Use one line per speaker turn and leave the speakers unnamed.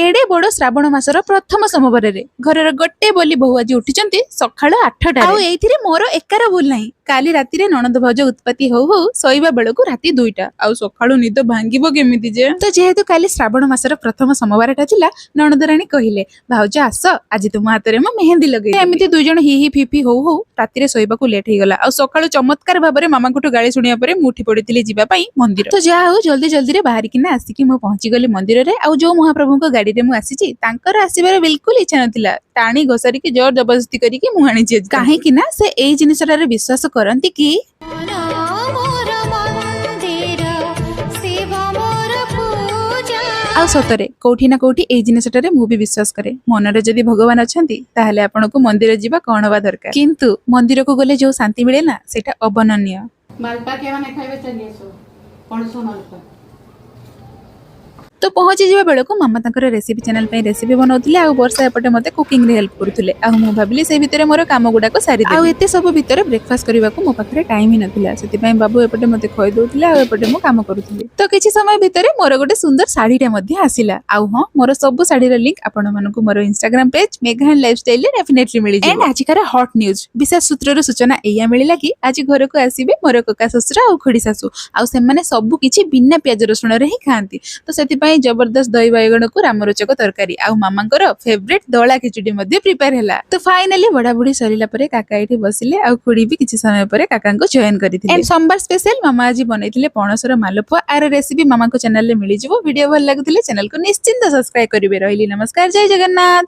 ଏଡେ ବଡ ଶ୍ରାବଣ ମାସର ପ୍ରଥମ ସୋମବାରରେ ଘରର ଗୋଟେ ବୋଲି ବୋହୁ ଆଜି ଉଠିଛନ୍ତି ସକାଳ 8ଟା। ଆଉ ଏଇଥିରେ ମୋର ଏକାର ଭୁଲ ନାହିଁ। କାଲି ରାତିରେ ନଣନ୍ଦ ଭାଉଜ ଉତ୍ପତ୍ତି ହଉ ହଉ ଶୋଇବା ବେଳକୁ ରାତି 2ଟା, ଆଉ ସକାଳୁ ନିଦ ଭାଙ୍ଗିବ କେମିତି ଯେ? ତ ଯେହେତୁ କାଲି ଶ୍ରାବଣ ମାସର ପ୍ରଥମ ସୋମବାରଟା ଥିଲା, ନଣନ୍ଦରାଣୀ କହିଲେ, "ଭାଉଜ ଆସ, ଆଜି ତୁମ ହାତରେ ମୁଁ ମେହେନ୍ଦି ଲଗେଇ।" ଏମିତି ଦୁଇ ଜଣ ହି ହି ଫି ଫି ହଉ ହଉ ରାତିରେ ଶୋଇବାକୁ ଲେଟ୍ ହେଇଗଲା। ଆଉ ସକାଳୁ ଚମତ୍କାର ଭାବରେ ମାମାଙ୍କଠୁ ଗାଳି ଶୁଣିବା ପରେ ମୁଁ ଉଠି ପଡିଥିଲି ଯିବା ପାଇଁ ମନ୍ଦିର। ତ ଯାହା ହଉ, ଜଲ୍ଦି ଜଲ୍ଦିରେ ବାହାରିକିନା ଆସିକି ମୁଁ ପହଞ୍ଚିଗଲି ମନ୍ଦିରରେ। ଆଉ ଯୋଉ ମହାପ୍ରଭୁଙ୍କ ଗାଡିରେ ମୁଁ ଆସିଛି, ତାଙ୍କର ଆସିବାର ବିଲକୁଲ ଇଚ୍ଛା ନଥିଲା। ଟାଣି ଘୋଷାରିକି ଜୋର ଜବରଦସ୍ତି କରିକି ମୁଁ ଆଣିଛି ଆଜି। କାହିଁକି ନା ସେ ଏଇ ଜିନିଷଟାରେ ବିଶ୍ୱାସ କରନ୍ତି କି
ମନ ମୋର ମନ୍ଦିର, ଶିବ ମୋର ପୂଜା।
ଆଉ ସତରେ କୋଉଠି ନା କୋଉଠି ଏଇ ଜିନିଷଟାରେ ମୁଁ ବି ବିଶ୍ୱାସ କରେ। ମନରେ ଯଦି ଭଗବାନ ଅଛନ୍ତି, ତାହେଲେ ଆପଣଙ୍କୁ ମନ୍ଦିର ଯିବା କଣ ବା ଦରକାର? କିନ୍ତୁ ମନ୍ଦିରକୁ ଗଲେ ଯୋଉ ଶାନ୍ତି ମିଳେ ନା, ସେଇଟା ଅବର୍ଣ୍ଣନୀୟ।
ମାଲପା କେମାନେ ଖାଇବେ, ଚାଲି ଆସ, ପଣସ ମାଲପା।
ତ ପହଞ୍ଚି ଯିବା ବେଳକୁ ମାମା ତାଙ୍କର ରେସିପି ଚ୍ୟାନେଲ ପାଇଁ ରେସିପି ବନାଉଥିଲେ ଆଉ ବର୍ଷା ଏପଟେ ମତେ କୁକିଂରେ ହେଲ୍ପ କରୁଥିଲେ। ଆଉ ମୁଁ ଭାବିଲି ସେଇ ଭିତରେ ମୋର କାମ ଗୁଡାକ ସାରି। ଆଉ ଏତେ ସବୁ ଭିତରେ ବ୍ରେକଫାଷ୍ଟ କରିବାକୁ ମୋ ପାଖରେ ଟାଇମ ହିଁ ନଥିଲା। ସେଥିପାଇଁ ବାବୁ ଏପଟେ ମତେ ଖୁଆଇ ଦଉଥିଲେ ଆଉ ଏପଟେ ମୁଁ କାମ କରୁଥିଲି। ତ କିଛି ସମୟ ଭିତରେ ମୋର ଗୋଟେ ସୁନ୍ଦର ଶାଢୀଟା ମଧ୍ୟ ଆସିଲା। ଆଉ ହଁ, ମୋର ସବୁ ଶାଢୀର ଲିଙ୍କ ଆପଣମାନଙ୍କୁ ମୋର ଇନଷ୍ଟାଗ୍ରାମ ପେଜ ମେଘା ଆଣ୍ଡ ଲାଇଫଷ୍ଟାଇଲରେ ଡେଫିନେଟଲି ମିଳିଯିବ। ଏଣ୍ଡ ଆଜିକାର ହଟ୍ ନ୍ୟୁଜ, ବିଶେଷ ସୂତ୍ରରୁ ସୂଚନା ଏଇଆ ମିଳିଲା କି ଆଜି ଘରକୁ ଆସିବେ ମୋର କକା ଶ୍ୱଶୁର ଆଉ ଖୁଡି ଶାଶୁ। ଆଉ ସେମାନେ ସବୁ କିଛି ବିନା ପିଆଜ ରସୁଣରେ ହିଁ ଖାଆନ୍ତି। ତ ସେଥିପାଇଁ ଜବରଦସ୍ତ ଦହି ବାଇଗଣକୁ ରାମରୋଚକ ତରକାରୀ ଆଉ ମାମାଙ୍କର ଫେଭରେଟ ଦଳା ଖିଚୁଡି ମଧ୍ୟ ପ୍ରିପେୟାର ହେଲା। ତ ଫାଇନାଲି ବଢାବୁଢି ସରିଲା ପରେ କାକା ଏଇଠି ବସିଲେ ଆଉ ଖୁଡି ବି କିଛି ସମୟ ପରେ କାକାଙ୍କୁ ଜଏନ କରିଥିଲେ। ଏଣ୍ଡ ସୋମବାର ସ୍ପେଶାଲ ମାମା ଆଜି ବନେଇଥିଲେ ପଣସର ମାଲପୁଆ। ଆର ରେସିପି ମାମାଙ୍କ ଚ୍ୟାନେଲରେ ମିଳିଯିବ। ଭିଡିଓ ଭଲ ଲାଗୁଥିଲେ ଚ୍ୟାନେଲକୁ ନିଶ୍ଚିନ୍ତ ସବସ୍କ୍ରାଇବ କରିବେ। ରହିଲି, ନମସ୍କାର, ଜୟ ଜଗନ୍ନାଥ।